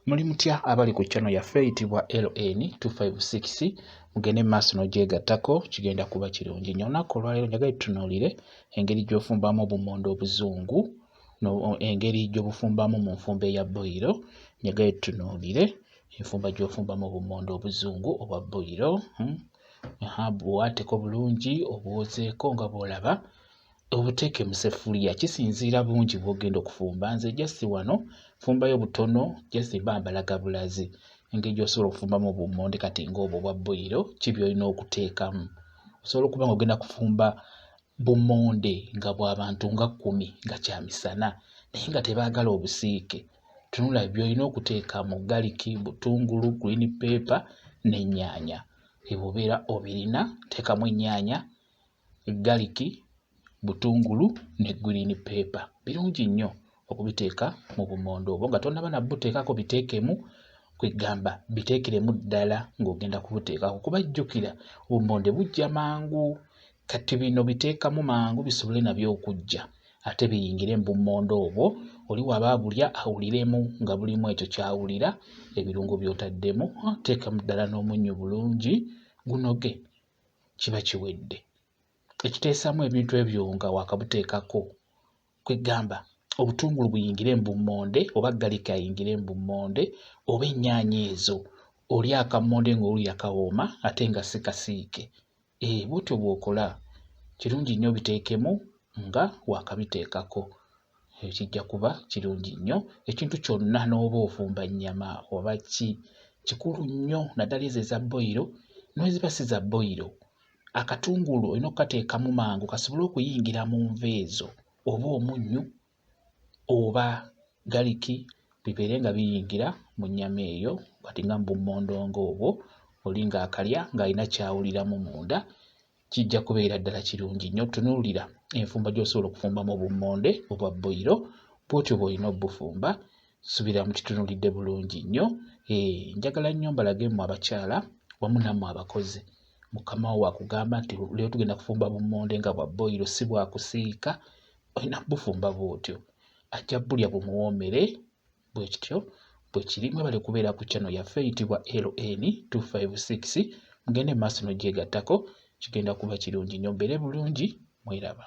Muli mutya abali ku channel yaffe eyitibwa LN 256? Mugende mu maaso n'ogyegattako, kigenda kuba kirungi nnyo. Olunaku olwaleero njagala tutunuulire engeri gy'ofumbamu obumonde obuzungu, engeri gy'obufumbamu mu nfumba eya boyiro. Njagala tutunuulire enfumba gy'ofumbamu obumonde obuzungu obwa boyiro. Buwaateko bulungi, obwozeeko nga bw'olaba, obuteeke mu seffuliya. Kisinziira bungi bw'ogenda okufumba. Nze just wano nfumbayo butono, just mba mbalaga bulazi engeri gy'osobola okufumbamu obummonde kati ng'obwo obwa boyiro, ki by'olina okuteekamu. Osobola okuba ng'ogenda kufumba bummonde nga bw'abantu nga 10 nga kyamisana, naye nga tebaagala obusiike. Tunula by'olina okuteekamu: garlic, butungulu, green pepper n'ennyaanya. Bw'obeera obirina, teekamu ennyaanya, garlic, butungulu ne green pepper. Birungi nnyo okubiteeka mu bumonde obwo nga tonnaba na buteekako. Biteekemu, kwe ggamba biteekeremu ddala ng'ogenda kubuteekako, kuba jjukira obumonde bujja mangu. Kati bino biteekamu mangu bisobole nabyo okujja ate biyingire mu bummonde obwo, oli bw'aba abulya awuliremu nga bulimu ekyo ky'awulira, ebirungo by'otaddemu. Teekamu ddala n'omunnyo bulungi, gunoge, kiba kiwedde. Ekiteesaamu ebintu ebyo nga waakabuteekako, kwe ggamba obutungulu buyingire mu bummonde, oba garlic ayingire mu bummonde, oba ennyaanya ezo, olya akammonde ng'owulira kawooma ate nga si kasiike. Bw'otyo bw'okola. Kirungi nnyo obiteekemu nga waakabiteekako, kijja kuba kirungi nnyo. Ekintu kyonna, n'oba ofumba nnyama oba ki, kikulu nnyo, naddala ezo eza boyiro n'eziba si za boyiro, akatungulu olina okukateekamu mangu kasobole okuyingira mu nva ezo, oba omunnyu oba garlic, bibeere nga biyingira mu nnyama eyo. Kati nga mu bummonde ng'obwo, oli ng'akalya ng'alina ky'awuliramu munda, kijja kubeera ddala kirungi nnyo. Tunuulira enfumba gy'osobola okufumbamu obummonde obwa boyiro, bw'otyo bw'olina obbufumba. Nsuubira mukitunuulidde bulungi nnyo. Njagala nnyo mbalage mmwe abakyala wamu nammwe abakozi. Mukama wo bw'akugamba nti leero tugenda kufumba bummonde nga bwa boyiro, si bwa kusiika, olina bbufumba bw'otyo. Ajja bbulya bumuwoomere. Bwe kityo bwe kiri. Mwebale kubeera ku channel yaffe eyitibwa LN 256. Mugende mu maaso n'ogyegattako, kigenda kuba kirungi nnyo. Mubeere bulungi, mweraba.